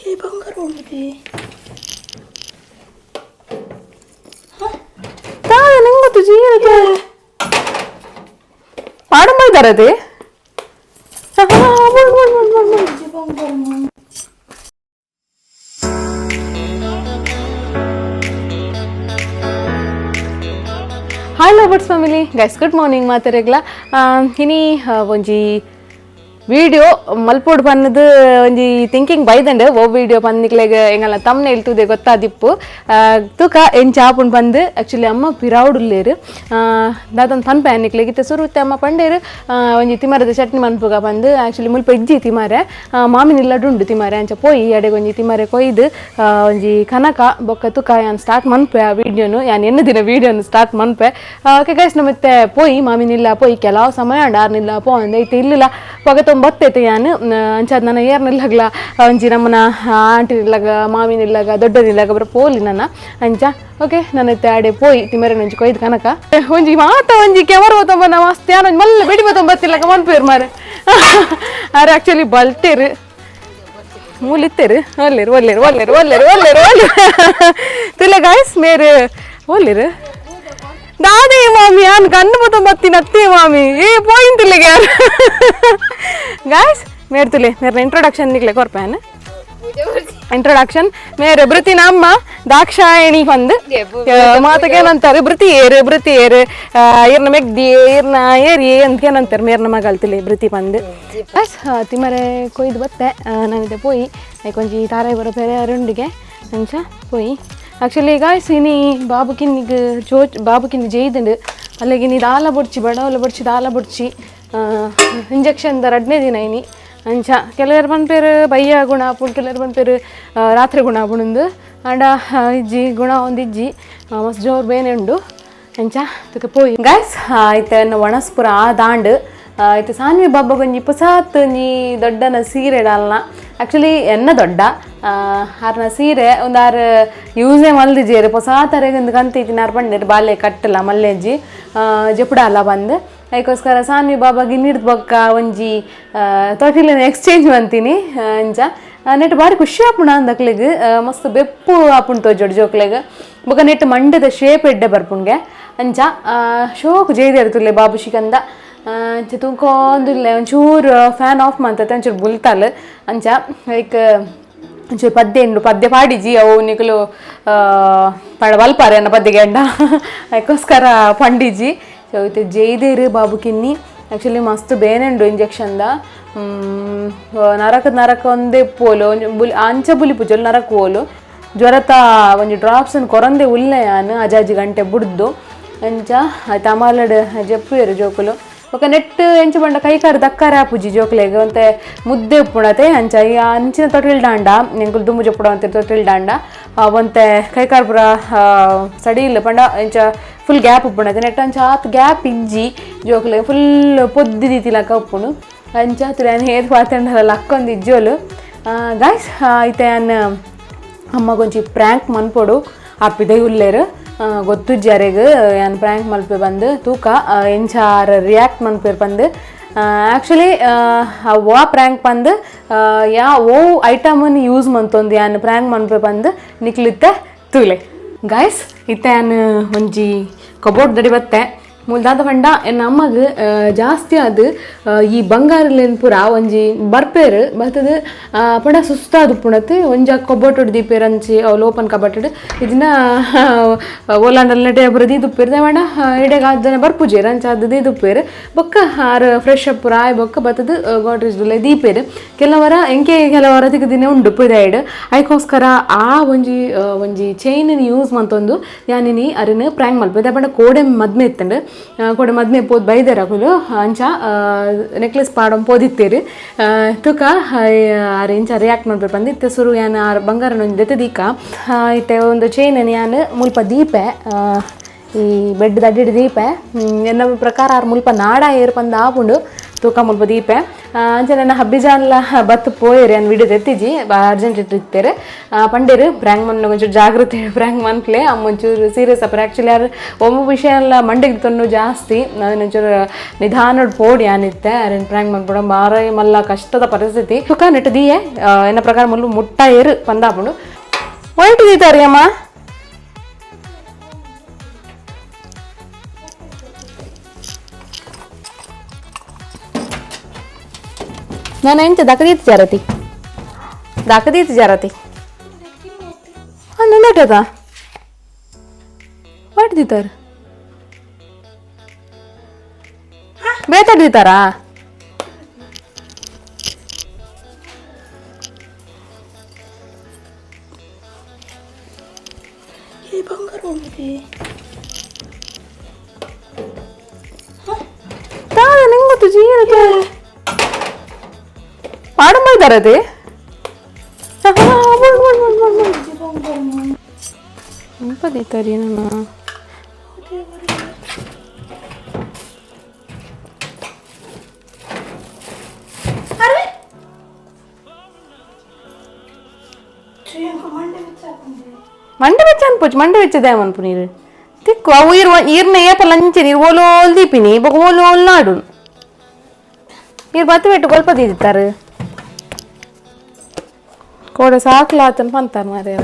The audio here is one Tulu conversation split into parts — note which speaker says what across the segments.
Speaker 1: ಈ ಬಂಗಾರ ಉಂಡಿದೆ.
Speaker 2: ನಿಂಗೆ ಗೊತ್ತು jeera ಪಾಡಂಬ ಇದ್ದಾರದೆ. Hi lovers family, guys, good morning ಮಾತೆರೆಗ್ಲ. ಇನಿ ಒಂಜಿ ವಿಡಿಯೋ ಮಲ್ಪೋಡ್ ಪನ್ನದು ಒಂಜಿ ಥಿಂಕಿಂಗ್ ಬೈದಂಡ್. ಓ ವಿಡಿಯೋ ಪನ್ನಿಕ್ಲೆಗ್ ಎಂಗಲ್ಲ ತಮ್ಮನೆ ಇಲ್ತುದೆ ಗೊತ್ತಾದಿಪ್ಪು. ತೂಕ ಎಂಚ ಆಪುಂಡು ಬಂದು. ಆ್ಯಕ್ಚುಲಿ ಅಮ್ಮ ಪಿರಾವುಡುಲ್ಲೇರು, ದಾದೊಂದು ಪನ್ಪೆ ನಿಕ್ಲೆಗ್. ಇತ್ತೆ ಸುರುತ್ತೆ ಅಮ್ಮ ಪಂಡೇರು ಒಂಜಿ ತಿಮರದ ಚಟ್ನಿ ಮನ್ಪುಗ ಬಂದು. ಆ್ಯಕ್ಚುಲಿ ಮುಲ್ಪ ಇಜ್ಜಿ ತಿಮಾರೆ, ಮಾಮಿನ ಉಂಡು ತಿಮಾರೆ. ಅಂಚ ಪೋಯಿ ಎಡೆಗೆ ಒಂಜಿ ತಿಮಾರೆ ಕೊಯ್ದು ಒಂಜಿ ಕನಕ ಬೊಕ್ಕ ತುಕ ಯಾನ್ ಸ್ಟಾರ್ಟ್ ಮನ್ಪೆ ಆ ವಿಡಿಯೋನು. ಯಾನ್ ಎನ್ನ ದಿನ ವಿಡಿಯೋನು ಸ್ಟಾರ್ಟ್ ಮನ್ಪೆ. ಓಕೆ ಗೈಸ್, ನಮ್ಮತ್ತೆ ಪೋಯಿ ಮಾಮಿನಿಲ್ಲ ಪೋಯಿ ಕೆಲವು ಸಮಯ ಆರ್ನಿಲ್ಲ ಪೋ ಅಂದೆ. ಇತ್ತೆ ಇಲ್ಲಿಲ್ಲ ಪಗ ತೊಂಬತ್ತೈತೆ ಯಾನ್ ಅಂಚಾದ್ ನನ್ನ ಏರ್ನಿಲ್ಲಗ್ಲ ಒಂಜಿ ನಮ್ಮನ ಆಂಟಿ ನಿಲ್ಲಗ ಮಾಮಿನಿಲ್ಲಗ ದೊಡ್ಡನಿಲ್ಲಗ ಬರ ಪೋಲಿ ನನ್ನ ಅಂಚ. ಓಕೆ, ನನ್ನ ಆಡೆ ಪೋಯಿ ತಿಮರೆ ಒಂಜಿ ಕೊಯ್ದು ಕನಕ ಒಂಜಿ ಮಾತ ಒಂಜಿ ಕ್ಯಾಮರ ತೊಂಬ ಮಸ್ತ್ ಯಾನ್ ಒಂಜಿ ಮಲ್ಲ ಬೆಡಿ ತೊಂಬತ್ತಿಲ್ಲಕ ಮನ್ಪೇರು ಮಾರೆ. ಆರೆ ಆಕ್ಚುಲಿ ಬಲ್ತೇರು ಮೂಲಿತ್ತೇರು ಒಲ್ಲೇರು ಒಲ್ಲೇರು ಒಲ್ಲೇರು ಒಲ್ಲೇರು ಒಲ್ಲೇರು ಒಲ್ಲೇರು ತುಲೆ ಗಾಯ್ಸ್ ಮೇರು ಒಲ್ಲೇರು ದಾದೆ ಮಾಮಿ ಯಾನ್ ಕಣ್ಣು ಬತ್ತಿನ ಅತ್ತೆ ಮಾಮಿ ಏ ಪಾಯಿಂಟ್ ಇಲ್ಲ ಯಾರು. ಗಾಯ್ಸ್, ಮೇರ್ ತುಲೆ ಮೇರ್ನ ಇಂಟ್ರೊಡಕ್ಷನ್ ನಿಕ್ಲೆ ಕೊರ್ಪೇನ್. ಇಂಟ್ರೊಡಕ್ಷನ್ ಮೇರೆ ಬೃತಿ ನಮ್ಮ ದಾಕ್ಷಾಯಣಿ ಬಂದು ಮಾತಕ್ಕೆ ಏನಂತಾರೆ, ಬೃತಿ ಏರು ಬೃತಿ ಏರು ಏರ್ನ ಮೆಗ್ದಿ ಏರ್ನ ಏರಿ ಅಂತ ಏನಂತಾರೆ ಮೇರ್ನ ಮಗಲ್ತಿಲೆ ಬೃತಿ ಬಂದು. ತಿಮರೆ ಕೊಯ್ದು ಬತ್ತೆ ನಾನಿದೆ ಪೋಯಿ ಕೊಂಚಿ ತಾರಾಯಿ ಬರೋ ಬೇರೆ ಅರುಂಡಿಗೆ ಅಂಚ ಪೋಯಿ. ಆ್ಯಕ್ಚುಲಿ ಗಾಯ್ಸ್, ಇನಿ ಬಾಬು ಕಿನ್ನಿಗ್ ಜೋ ಬಾಬು ಕಿನ್ನಿ ಜೈದಂಡು ಅಲ್ಲಿಗೆ ಇನಿ ದಾಲ ಬೊಡ್ಚಿ ಬಡವಲ ಬೊಡ್ಚಿ ದಾಲ ಬೊಡ್ಚಿ ಇಂಜೆಕ್ಷನ್ the ರಡ್ನೇ ದಿನ ಇನಿ. ಅಂಚ ಕೆಲವರು ಪನ್ಪೇರು ಬಯ್ಯ ಗುಣ ಆಪುಂಡು, ಕೆಲವರು ಪನ್ಪೇರು ರಾತ್ರಿ ಗುಣ ಆಪುಂಡು. ಆಂಡ ಇಜ್ಜಿ ಗುಣ ಒಂದು ಇಜ್ಜಿ, ಮಸ್ತ್ ಜೋರು ಬೇನೆ ಉಂಡು. ಅಂಚ ತುಕ ಪೋಯಿ ಗಾಯ್ಸ್. ಇತ್ತೆ ಒಣಸ್ಪುರ ಆ ದಾಂಡ್. ಇತ್ತೆ ಸಾನ್ವಿ ಬಾಬಾ ಒಂಜಿ ಪೊಸಾತ್ ಒಂಜಿ ದೊಡ್ಡನ ಸೀರೆ ಡಾಲ್ನ. ಆ್ಯಕ್ಚುಲಿ ಎನ್ನ ದೊಡ್ಡ ಆರ್ನ ಸೀರೆ ಒಂದು ಆರು ಯೂಸೇ ಮಲ್ದಿಜೇರು. ಪೊಸಾತರೆಗ್ ಒಂದು ಕಂತ ಇತ್ತಿನ ಆರು ಪಂಡೇರು ಬಾಲೆ ಕಟ್ಟಲ ಮಲ್ಲೆಜ್ಜಿ ಜೆಪುಡಾಲ ಬಂದು. ಅದಕ್ಕೋಸ್ಕರ ಸಾನ್ವಿ ಬಾಬಾಗೆ ಇನ್ನಿಡ್ದು ಬೊಕ್ಕ ಒಂಜಿ ತೊಟಿಲಿನ ಎಕ್ಸ್ಚೇಂಜ್ ಮಂತೀನಿ. ಅಂಚ ನೆಟ್ ಬಾರಿ ಖುಷಿ ಆಪುಂಡು ಅಂದಕ್ಲೆಗ್, ಮಸ್ತ್ ಬೆಪ್ಪು ಆಪುಂಡು ತೋಜೋಡು ಜೋಕ್ಲೆಗ್. ಬೊಕ್ಕ ನೆಟ್ ಮಂಡದ ಶೇಪ್ ಎಡ್ಡೆ ಬರ್ಪುಂಗೆ. ಅಂಚ ಶೋಕ್ ಜೈದೇರು ತುಲ್ಲೆ ಬಾಬು ಶಿಕಂದ. ಅಂಚ ತೂಕೊಂದುಲ್ಲೆ ಒಂಚೂರು ಫ್ಯಾನ್ ಆಫ್ ಮಂತತೆ ಒಂಚೂರು ಬುಲ್ತಾಲ್. ಅಂಚ ಲೈಕ್ ಒಂಚೂರು ಪದ್ಯ ಉಂಡು, ಪದ್ಯ ಪಾಡಿಜಿ. ಅವು ನಿಕುಲು ಪಡ ಬಲ್ಪಾರೆ ಅನ್ನ ಪದ್ಯಗೆ ಅಂಡ, ಅದಕ್ಕೋಸ್ಕರ ಪಂಡಿಜಿ. ಸೊ ಇತ್ತೆ ಜೈದೇರು ಬಾಬು ಕಿನ್ನಿ. ಆ್ಯಕ್ಚುಲಿ ಮಸ್ತ್ ಬೇನೆ ಉಂಡು ಇಂಜೆಕ್ಷನ್ದ. ನರಕ ನರಕ ಒಂದೇ ಪೋಲು ಒಂಜಿ ಬುಲಿ ಅಂಚ ಬುಲಿ ಪೂಜಲು ನರಕ ಪೋಲು. ಜ್ವರತ ಒಂಜಿ ಡ್ರಾಪ್ಸ್ ಕೊರಂದೆ ಉಲ್ಲೆ ಯಾನ್ ಅಜಾಜಿ ಗಂಟೆ ಬುಡ್ದು. ಅಂಚ ತಮಾಲಡ್ ಜಪ್ಪುಯೆರು ಜೋಕುಲು. ಬೊಕ ನೆಟ್ ಎಂಚ ಪಂಡ ಕೈಕಾರು ದಕ್ಕಾರ ಆಪುಜಿ ಜೋಕ್ಲೆಗ್, ಒಂತೆ ಮುದ್ದೆ ಉಪ್ಪುಣತೆ. ಅಂಚ ಈ ಅಂಚಿನ ತೊಟಿಲ್ ದಾಂಡ ಎಂಕುಲು ದುಂಬು ಜಪ್ಪುಡ ಅಂತೆ ತೊಟಿಲ್ ದಾಂಡ ಒಂತೆ ಕೈಕಾರ್ ಪೂರ ಸಡಿಲ್ ಪಂಡ ಎಂಚ ಫುಲ್ ಗ್ಯಾಪ್ ಉಪ್ಪುಣತೆ. ನೆಟ್ ಅಂಚ ಆತ್ ಗ್ಯಾಪ್ ಇಜ್ಜಿ, ಜೋಕ್ಲೆ ಫುಲ್ ಪೊದ್ದಿ ದೀತಿಲಕ ಉಪ್ಪುಂಡು. ಅಂಚ ತುಲೆ ಏತ್ ಪಾತೆಂಡಲ ಲಕ್ಕೊಂದು ಇಜ್ಜೋಲು ಗಾಯ್ಸ್. ಇತ್ತೆ ಯಾನ್ ಅಮ್ಮಗೊಂಚಿ ಪ್ರ್ಯಾಂಕ್ ಮನ್ಪೊಡು ಆಪಿದೆ ಉಲ್ಲೇರು ಗೊತ್ತುಜ್ಜಿ ಅರೆಗ್ ಯಾನ್ ಪ್ರ್ಯಾಂಕ್ ಮಲ್ಪೆ ಬಂದು. ತೂಕ ಎಂಚ ಆರ್ ರಿಯಾಕ್ಟ್ ಮನ್ಪೇರು ಬಂದು. ಆ್ಯಕ್ಚುಲಿ ವಾ ಪ್ರ್ಯಾಂಕ್ ಬಂದು ಯಾ ಓ ಐಟಮನ್ನು ಯೂಸ್ ಮಂತೊಂದು ಯಾನ್ ಪ್ರ್ಯಾಂಕ್ ಮನ್ಪೆ ಬಂದು ನಿಕ್ಲಿತ್ತೆ ತೂಲೆ ಗಾಯ್ಸ್. ಇತ್ತೆ ಯಾನ್ ಒಂಜಿ ಕಬೋರ್ಡ್ ದಡಿ ಬತ್ತೆ. ಮುಲ್ದಾದ ಪಂಡ ಎನ್ನ ಅಮ್ಮಗ್ ಜಾಸ್ತಿ ಅದು ಈ ಬಂಗಾರಲೇನ್ ಪೂರ ಒಂಜಿ ಬರ್ಪೇರು ಬರ್ತದ ಪಂಡ ಸುಸ್ತಾದ್ ಉಪ್ಪುಣತ್. ಒಂಜಿ ಕಬೋಟುಡ್ ದೀಪೇರ್ ಅಂಚಿ ಅವ್ಲು ಓಪನ್ ಕಬಟಡ್ ಇದನ್ನ ಓಲಾಂಡಲ್ ನೆಟೆ ಪೂರ ದೀದುಪ್ಪೇರ್ ಪಂಡ ಇಡೆಗ್ ಆತ್ ಜನ ಬರ್ಪುಜೆರ್, ಅಂಚ ಅದು ದೀದುಪ್ಪೇರ್. ಬೊಕ್ಕ ಆರ್ ಫ್ರೆಶ್ ಅಪ್ ಪೂರ ಆಯ್ ಬೊಕ್ಕ ಬತ್ತದ ಗೋಡ್ರೇಜ್ ದೀಪೇರ್. ಕೆಲವರ ಎಂಕೆ ಕೆಲವರ ತಿಕ್ಕದಿನ ಉಂಡು ಪಿದಾಯ್ಡ್. ಐಕೋಸ್ಕರ ಆ ಒಂಜಿ ಒಂಜಿ ಚೈನ್ ಯೂಸ್ ಮಂತೊಂದು ಯಾನಿನಿ ಅರಿನ ಪ್ರ್ಯಾಂಕ್ ಮಲ್ಪೆ. ಪಂಡ ಕೋಡೆ ಮದ್ಮೆ ಇತ್ತಂಡು, ಕೋಡೆ ಮದ್ಮೆ ಪೋದ್ ಬೈದೆರ್ ಅಕುಲು. ಅಂಚ ನೆಕ್ಲೆಸ್ ಪಾಡೊಂದು ಪೋದಿತ್ತೇರು. ತುಕ ಆರ್ ಇಂಚ ರಿಯಾಕ್ಟ್ ಮಲ್ಪೆ ಪಂದ್. ಇತ್ತೆ ಸುರು ಯಾನ್ ಆರ್ ಬಂಗಾರನ ಒಂಜಿ ದೆತ್ತ್ ದೀಕ. ಇತ್ತೆ ಒಂದು ಚೈನ್ ಯಾನ್ ಮುಲ್ಪ ದೀಪೆ, ಈ ಬೆಡ್ ದಡ್ಡಿಡ್ ದೀಪೆ. ಎನ್ನ ಪ್ರಕಾರ ಆರ್ ಮುಲ್ಪ ನಾಡ ಏರ್ ಪಂದ್ ಆಪುಂಡು. ತೂಕ ಮುಲ್ಪ ದೀಪೆ. ಅಂಚ ನನ್ನ ಹಬ್ಬಿಜಾನ್ಲ ಬತ್ತು ಪೋಯೆರ್, ಯಾನ್ ವಿಡಿಯೋ ತೆತ್ತಿಜಿ, ಅರ್ಜೆಂಟ್ ಇಟ್ಟಿತ್ತೇರು. ಪಂಡೇರು ಪ್ರಾಂಕ್ ಮನ್ನ ಒಂಚೂರು ಜಾಗೃತಿ ಪ್ರಾಂಕ್ ಮನ್ಪ್ಲೆ, ಅಮ್ಮ ಒಂಚೂರು ಸೀರಿಯಸ್ ಅಪ್ಪರ್. ಆ್ಯಕ್ಚುಲಿ ಯಾರು ಒಮ್ಮ ವಿಷಯ ಎಲ್ಲ ಮಂಡೆಗೆ ತೊನ್ನು ಜಾಸ್ತಿ, ಅದನ್ನ ಒಂಚೂರು ನಿಧಾನಡ್ ಪೋಡಿ ಯಾನಿತ್ತೆ ಅರೇನು ಪ್ರಾಂಕ್ ಮನ್ಪುಡ ಬಾರ ಮಲ್ಲ ಕಷ್ಟದ ಪರಿಸ್ಥಿತಿ. ಸುಖ ನೆಟ್ಟು ದೀಯೆ ಎನ್ನ ಪ್ರಕಾರ ಮುಲ್ಲು ಮುಟ್ಟ ಏರು ಪಂದಾಪುಂಡು. ವೈಟ್ ದೀತಾರಿ ಅಮ್ಮ. ನಾನು ಎಂತ ದಕದೀತ್ ಜಾರತಿ ದಕದೀತ್ ಜಾರತಿ ಅಂದಟದ what ದೀತಾರ ಬೇತಾಡ್ ದೀತಾರಾ?
Speaker 1: ಈ ಬಂಗಾರ ಹೋಗಿದೆ.
Speaker 2: ತಾದ ನಿಂಗೆ ಗೊತ್ತು ಜೀರ ಪಾಡಂಬ ಇದ್ದಾರದೆ. ದೀತಾರಿ ನಾನು.
Speaker 1: ಅರೆ ಶ್ರೀಯಂಕ ಮಂಡೆ ಬಿಚ್ಚಾಕೊಂಡೆ.
Speaker 2: ಮಂಡೆ ಬೆಚ್ಚ ಅನ್ಪೊಚ್ಚು, ಮಂಡೆ ಬೆಚ್ಚದೆ ಮನ್ಪು ನೀರು ತಿಕ್ಕು. ಅವು ಇರು ಈರ್ನ ಏಪ ಲಂಚೆ ನೀರು ಓಲು ಓಲ್ ದೀಪಿನಿ ಬೊಕ ಓಲು ಓಲ್ ನಾಡು ನೀರು ಬತ್ತು ಬೆಟ್ಟು ಕೊಲ್ಪ ದೀದಿತ್ತಾರೆ ಕೋಡೆ ಸಾಕ್ಲಾತನ್ ಪಂತಾರ ಮಾರ್ರೆ.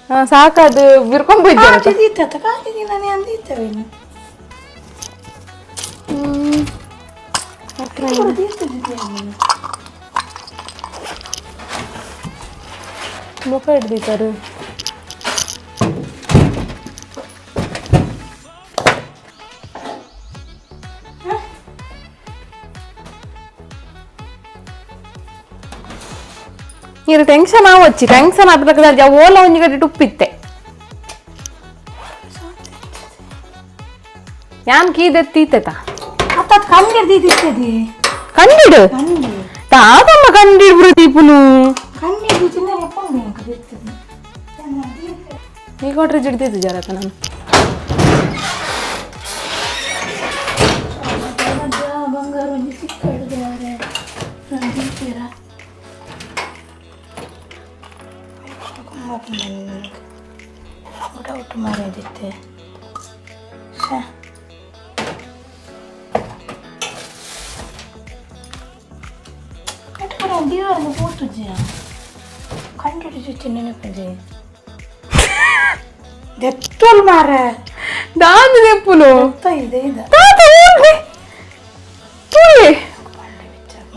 Speaker 2: ಹಾಂ ಸಾಕಾದು ಬಿರ್ಕೊಂಡ್
Speaker 1: ಕಾಟಿ ದೀತ ಕಾಟಿ ನಾನು ಅಂದಿತ್ತವೇನು
Speaker 2: ಮುಖ ಹಿಡ್ದಿತ್ತಾರೆ. ನೀರು ಟೆನ್ಷನ್ ಆವಚ್ಚಿ, ಟೆನ್ಷನ್ ಆಪದಾಗ ಓಲ ಒಂಜಿ ಗಡಿ ಟುಪ್ಪಿತ್ತೆ. ಯಾನ್ ಕೀದೆತ್ತೀತೆತ.
Speaker 1: ಅತ್ತ ಕಣ್ಣಿಡ್ದಿತ್ತಿದೆ.
Speaker 2: ಕಂಡಿಡು.
Speaker 1: ಕಣ್ಣಿ.
Speaker 2: ತಾತಮ್ಮ ಕಂಡಿಡ್ಬ್ರು ದೀಪುನು.
Speaker 1: ಕಣ್ಣಿಡ್ದು ಚಿನ್ನ ಎಪ್ಪಂಡು ಇರ್ತದೆ.
Speaker 2: ನೀ ಕೊಟ್ರೆ ಜಿಡ್ದಿದ್ದು ಜರತ ನಾನು.
Speaker 1: ಬಂಗಾರ ಒಂಜಿ ಚಿಕ್ಕ ಹಿಡಿದ್ರೆ ನಾನು ದೀಪೀರ ಡೌಟ್ ಮಾರೇದಿತ್ತೆ. ಶ ದೇವರನ್ನು ಪೋತುಜ್ಜಿಯ ಕಂಡು ನೆನಪದೆ ದೆತ್ತೋಲ್ ಮಾರ.
Speaker 2: ದಾಂದು ದೆಪ್ಪುನು.
Speaker 1: ಇದೆ ಇದೆ.
Speaker 2: ತಾತ ಊರ್ದೆ. ತೂಲೆ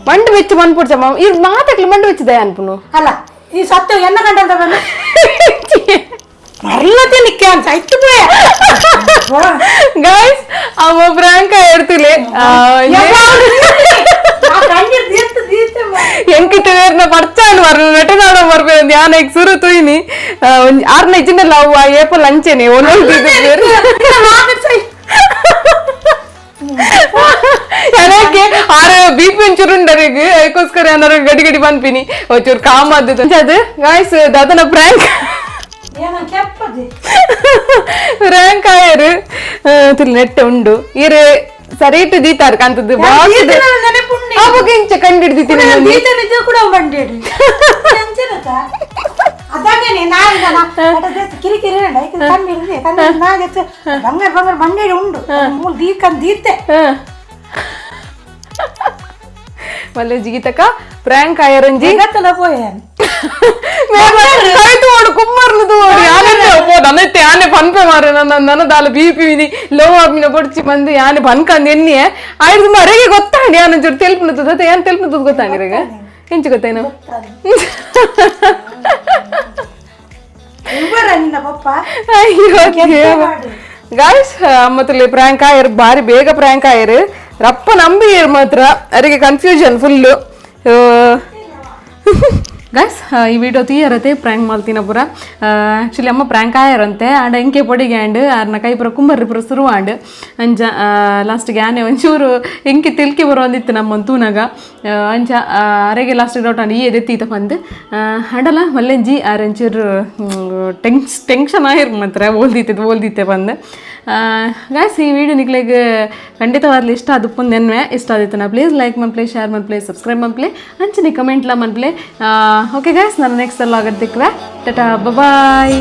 Speaker 2: ಮಂಡು ಬೆಚ್ಚ ಮನ್ಪುಡ್ಚಮ್ಮ ಇರ್ ಮಾತಾಕ್ಲಿ ಮಂಡು ಬೆಚ್ಚದೆ ಅನ್ಪುನು.
Speaker 1: ಅಲ್ಲ, ಈ ಸತ್ಯ ಎನ್ನ ಕಂಡ ಬಂದು ಮರಲತೆ ನಿಕ್ಕೆ ಅಂತ ಇತ್ತು ಪೋಯ.
Speaker 2: ಗಾಯ್ಸ್, ಅಮ್ಮ ಪ್ರಾಂಕ ಹೇಳ್ತಿಲೆ. ಎಂಕಿತ ವೇರ್ನ ಪರ್ಚಾನ್ ಮರ್ನ ನಟನಾಡ ಮರ್ಪೆ ಯಾನ ಈಗ ಸುರು ತುಯ್ನಿ ಆರ್ನ ಇಜ್ಜಿನಲ್ಲ ಅವು ಆ ಏಪಲ್ ಅಂಚೆನೆ ಒಂದೊಂದು ನನಗೆ ಆರ ಬಿಪಿ ಒಂಚೂರು ಉಂಡರಿಗೆ, ಅದಕ್ಕೋಸ್ಕರ ಏನಾರು ಗಡಿ ಗಡಿ ಪನ್ಪಿನಿ ಒಂಚೂರು ಕಾಮ್ ಆದದ್ದು ಅದು. ಗಾಯ್ಸ್, ದಾದನ ಪ್ರಾಂಕ್ ಪ್ರಾಂಕ್ ಆಯರು ತುಲ್ ನೆಟ್ಟೆ ಉಂಡು. ಇರು ಸರಿಟು ದೀತಾರ್ ಕಾಂತದ್ದು ಬಾಕ್ಸ್ ಅವಾಗ ಇಂಚ ಕಂಡು ಹಿಡ್ದಿತ್ತೀನಿ.
Speaker 1: ಕೂಡ ಬಂಡೇಡಿ ಅದಾಗೇನೆ ಕಿರಿಕಿರಿ ಕಣ್ಣು ಕಣ್ಣು ನಾಗೆತ್ತು ಬಂಗಾರ ಬಂಗಾರ ಬಂಡೇಡಿ ಉಂಡು ಮೂಲ ದೀಕಂದ್ ದೀತೆ.
Speaker 2: ಮಲ್ಲೆ ಜಿಗಿತಕ ಪ್ರಾಂಕ್ ಆಯರಂಜಿ.
Speaker 1: ಜಗತ್ತಲ ಪೋಯ.
Speaker 2: ಕೈತು ಓಡು ಕುಮ್ಮರ್ನು ತೋಡಿ ಯಾನೆ ಪೋ ನನ್ನತ್ತೆ ಯಾನೆ ಪನ್ಪೆ ಮಾರೆ ನನ್ನ ನನ್ನ ದಾಲ BP mini low ಆಪಿನ ಬೊಡ್ಚಿ ಬಂದು ಯಾನೆ ಪನ್ಕಂದ್ ಎನ್ನಿಯೆ ಆಯ್ತು ಮರೆಗೆ ಗೊತ್ತಾಂಡಿ ಯಾನ ಒಂಚೂರು ತೆಲ್ಪುನದು ಅತ್ತೆ ಯಾನ್ ತೆಲ್ಪುನದು ಗೊತ್ತಾಂಡಿ ರಗ ಎಂಚು ಗೊತ್ತೇನು.
Speaker 1: ಇಬ್ಬರ ನಿನ್ನ ಪಪ್ಪ.
Speaker 2: ಅಯ್ಯೋ ಗಾಯ್ಸ್, ಅಮ್ಮತಲ್ಲಿ ಪ್ರಾಂಕ್ ಆಯರ್, ಬಾರಿ ಬೇಗ ಪ್ರಾಂಕ್ ಆಯರ್. ರಪ್ಪ ನಂಬಿಯರ್ ಮಾತ್ರ ಅರಿಗೆ confusion full. Guys, ಈ ವಿಡಿಯೋ ತೀಯರತೆ ಪ್ರಾಂಕ್ ಮಲ್ತಿನ ಪೂರ. ಆ್ಯಕ್ಚುಲಿ ಅಮ್ಮ ಪ್ರಾಂಕ್ ಆಯರಂತೆ ಆಂಡ ಎಂಕೆ ಪೊಡಿಗೆ ಆಂಡ್ ಆರ್ನ ಕೈ ಪೂರ ಕುಂಬರ್ರಿ ಪೂರ ಶುರು ಆಂಡ್ ಅಂಚ ಲಾಸ್ಟಿಗೆ ಆನೆ ಒಂಚೂರು ಎಂಕೆ ತೆಲ್ಕೆ ಬರೋಂದಿತ್ತು ನಮ್ಮ ತೂನಗ. ಅಂಚ ಅರೆಗೆ ಲಾಸ್ಟ್ ಡೌಟ್ ಆಂಡ್ ಈ ಎದೆತ್ತೀತ ಪಂದ್ ಅಂಡಲ ಮಲ್ಲೆಂಜಿ ಆರೆಂಚೂರು ಟೆನ್ಷನ್ ಆಯಿರ್ ಮಾತ್ರ ಓಲ್ದಿತ್ತೆ ಓಲ್ದಿತ್ತೆ ಪಂದ್. ಗೈಸ್, ಈ ವಿಡಿಯೋ ನಿಕ್ಲೆಗ್ ಖಂಡಿತವಾದ್ಲಿ ಇಷ್ಟ ಆದುಪ್ಪುಂದು ಎನ್ನುವೆ. ಇಷ್ಟ ಆದಿತ್ತನ ಪ್ಲೀಸ್ ಲೈಕ್ ಮನ್ಪ್ಲೆ, ಶೇರ್ ಮನ್ಪ್ಲೆ, ಸಬ್ಸ್ಕ್ರೈಬ್ ಮನ್ಪ್ಲೆ, ಅಂಚನೆ ಕಮೆಂಟ್ಲ ಮನ್ಪ್ಲೆ. ಓಕೆ ಗೈಸ್, ನಾನು ನೆಕ್ಸ್ಟ್ ಎಲ್ಲ ಆಗತ್ತಿಕ್ವೆ. ಟಾಟಾ, ಬಾಯ್.